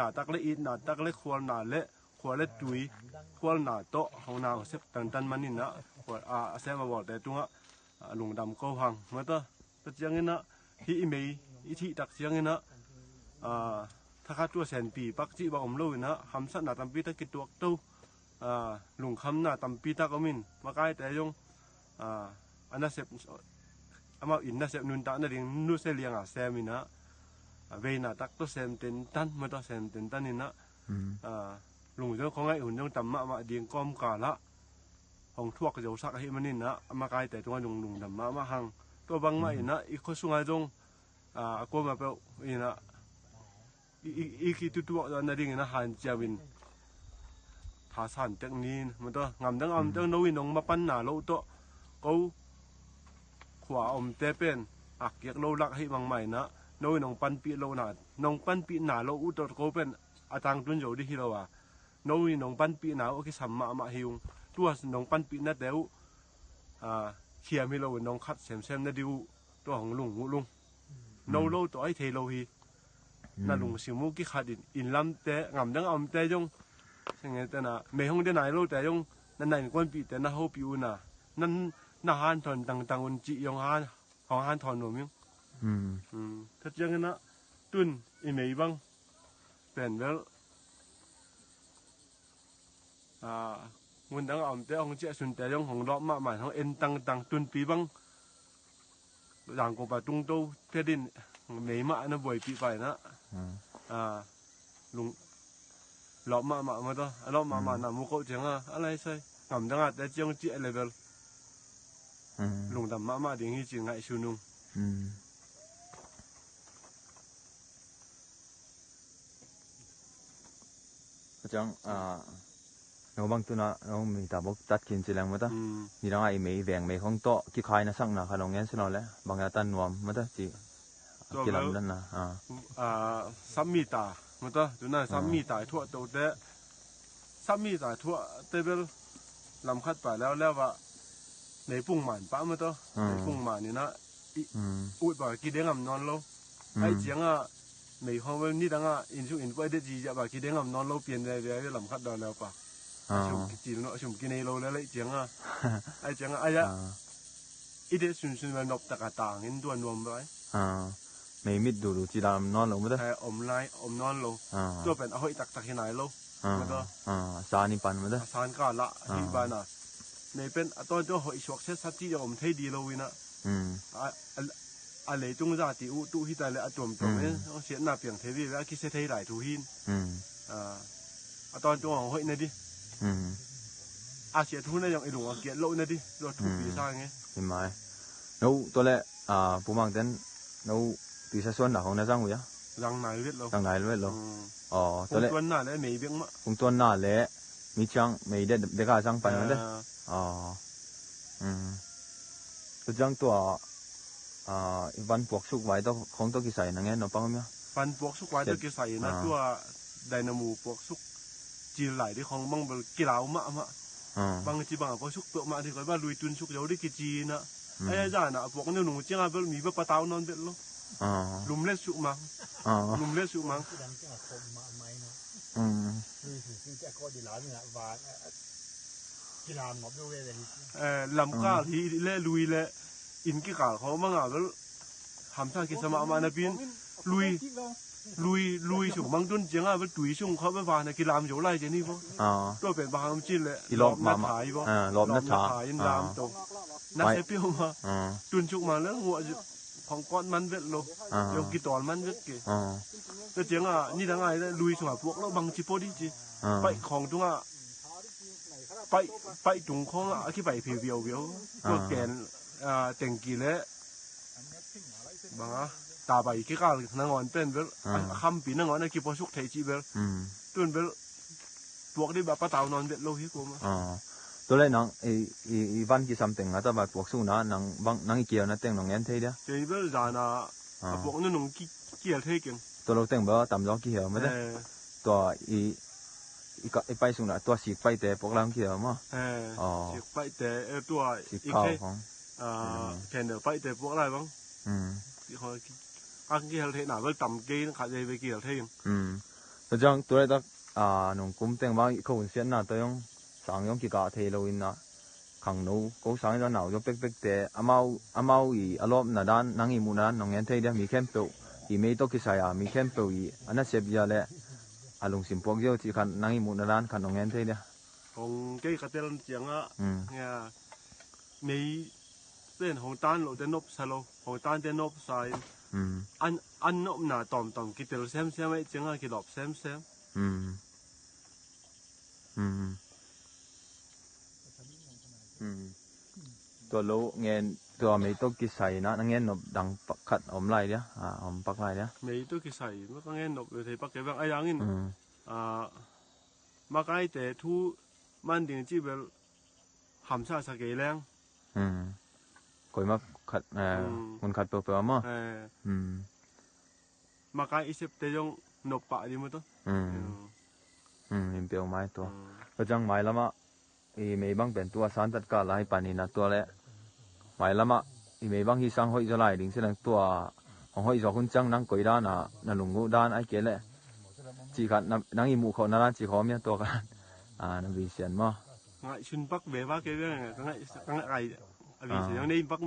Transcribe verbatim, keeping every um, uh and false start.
na tak le itna tak le khualna le khua le tui khualna tawh hong na hong sep tantan manin ah, khua a, a sem a bawlte tungah a lungdam ko hang. Mata ta ciangin ah hih i mei i thih tak ciangin ah, a, thakhat tua senpi pak cih bang om lo in ah hamsatna tampi tak kituak to, a, lungkhamna tampi tak om in makaite zong, a, a nasep, amau in nasep nuntak nading nusia lianga sem in ah, a, veina tak tawh sem tentan, mata sem tentan in ah, a, lungzong khuangaih hun zong tam mahmah ding kawmkal ah hong thuak zosak ahih manin ah a makaite tungah lung lungdam mahmah hang. Tua bangmah in ah i khua sungah zong, a, a kuamah peuh in ah i, i, i kitutuak nadingin a hanciam in thasan tek ni, mata ngamdang a om tek no in hong mapanna lo tawh ko khua a omte pen akkiak lo lak ahih bangmah in ah no in hong panpih lohna, nong panpihna lo uh tawh ko pen a tangtun zo dih hi lo a, no in nong panpihna uh a kisam mahmah hi ung. Tua nong panpihnate uh, a, khiam hi lo in nong khat semsem na dih uh tua hong lung uh lung. No lo tawh ai thei lo hi. Na lungsim uh kikhat in, inn lamte ngamdang a omte zong, senge tena mei hong de nai lote zong na na innkuanpihte na hopih uh na, na hanthawn tangtang un cih zong hong hanthawn nuam ing. Tua ciangin ah tun i mei bang pen bel, a, mundang a omte hong ciah sunte zong hong lawp mahmah in hong en tangtang, tunpi bang zangkop a tungto te din mei mah na buaipih pah in ah, a, lung lawp mahmah mata a lawp mahmah na mu koh cianga a laisai ngamdang a te ciang ciah level lungdam mahmah ding hi ci ngaihsun ung. Ciang, a, no bang tuna no mi ta bok tat kin ci leng mata. Nidang a i mei veng mei khong tawh kikhaina sakna kha nong ngen si lo le bang a tan nuam mata ci. Tua kilam bel dan na, a, a, sammita mata tuna sammita i thuah tote, sammita i thuah te bel lamkhat pa leuleu ah meipung man pah mata, meipung man in ah i ut bang a kideng am nawn lo. Ai cianga mei khong bel nidang a inn sung inn puai det ziziah bang a kideng am nawn lo, pian veve lamkhat leuleu pa. A sum kicil no, a sum kinei lo le lei cianga, ai cianga ai ah i det sunsun bel nop tak a tangin tua nuam bel ai. Mei mit duhduh ci lam nawn lo mata. Om lai om nawn lo. Tua pen a hoih taktak hi nai lo. Mata, a, san i pan mata. A san ka lah hi bana. Mei pen a tawntung a hoih suak setsat cih zong om thei di lo in ah, a, a, a leitung zati uh tuh hi ta le a tuamtuam in hong siatna piang thei vive a kisia thei lai thu hin. A, a tawntung hong hoih na di. A siat hun a zong i lung a kiat loh na di. Tua thupi sa nge. Hi mai. No, tua le, a, Pu Mang ten no tuisa suan dah hong na zang uh ia? Zang nai vet lo. Zang nai vet lo. Aw, tua le. Kung tuan na le mei bek mah. Kung tuan na le mi ciang mei de, de ka zang pan de. Aw. Tua ciang tua, a, i van puak suk vai tawh khong tawh kisai na ngen no pang om ia? Van puak suk vai tawh kisai na tua dynamo puak suk cil lai di khong bang bel kilau mahmah. Bang ci bang a puak suk peuhmah di koi ba lui tun suk zo di kici na. Ai a zana a puak nunung cianga bel mi ba patau nawn bel lo. Lum let suk mang. Lum let suk mang. Lamkal hi le lui le inn kikal khawng manga bel hamsa kisa mahmah napi in lui, lui, lui sung mang tun cianga bel tui sung khawng bel vana kilam zo lai cian hi bo. Tua pen bang hang cin le i lawp na tha hi bo. Lawp na tha in lam to. Na se piau ma tun sung mang le nguah khawng kawt man vet lo. Yong kitawl man vet ke. Tua cianga nidang ai le lui sunga puak lo bang ci pawh di ci. Paih khawng tunga paih, paih tung khawng a kipaih phiu viauviau. Tua ken, a, tengki le banga tabai kikal nangawn pen bel a khampi nangawn a kipuasuk thei cih bel. Tun bel puak dih ba patau nawn vet lo hi kuama. Tua le nang i, i, i van kisam teng a tabai puak sukna nang bang nang i kielna teng nong ngen thei dia? Kei bel zana a puak nunung ki, kiel thei keng. Tua lo teng bel tamzaw kihel mate. Tua i, i, ka, i paih sukna tua sik paihte puak lam kihel maw? Sik paihte, eh, tua sik i khau khei, khong. Candle paihte puak lai bang. Ang kihel theihna bel tam kei khat vei vei kihel thei. Tua ciang tu laitak, a, nung kum teng bang i ko hun siatna tawh zong sang zong kikah thei lo in ah, khangno ko sang in zong nau zaw pekpekte amau, amau i a lawpna dan, nang i muhna dan nong ngen thei dia? Mi khempeuh i mei tawh kisai a, mi khempeuh i a nasep zia le a lungsim puak zia uh cih khat nang i muhna dan khat nong ngen thei dia? Hong kei ka tel ciangah, mm, mei pen hong tan lote nopsa lo, hong tante nopsa in, mm, an, an nopna tawmtawm kitel semsem ahih ciangah kilawp semsem. Mm. Mm. Mm. Tua lo ngen, tua mei tawh kisai in ah na ngen nop dang pak khat om lai dia? A, om pak lai dia? Mei tawh kisai mah ka ngen nop lo thei pak kei bang a, a zangin, mm, a, makaite thu man ding cih bel hamsasa kei leng. Mm. Koimah khat, eh, mm, mun khat peuhpeuh ah maw? Eh. Mm. Makai i septe zong nop pah ding maw tawh. Mm. Mm. Mm, in peuhmah tua. Mm. Tua ciang mailamah i mei bang pen tua santat kah lai panin ah tua leh mailamah i mei bang hih sang hoih zaw lai ding ci leng tua hong hoih zawk hun ciang nang koi dan ah na lungmuh dan ahih kei leh cih khat na, nang i muh khawhna dan cih khawm ia tua khat, a, na vei sian maw? Ngaihsun pak ve va kei ve, ka ngaih, ka ngaih, a vei sian, ah, zong nei pak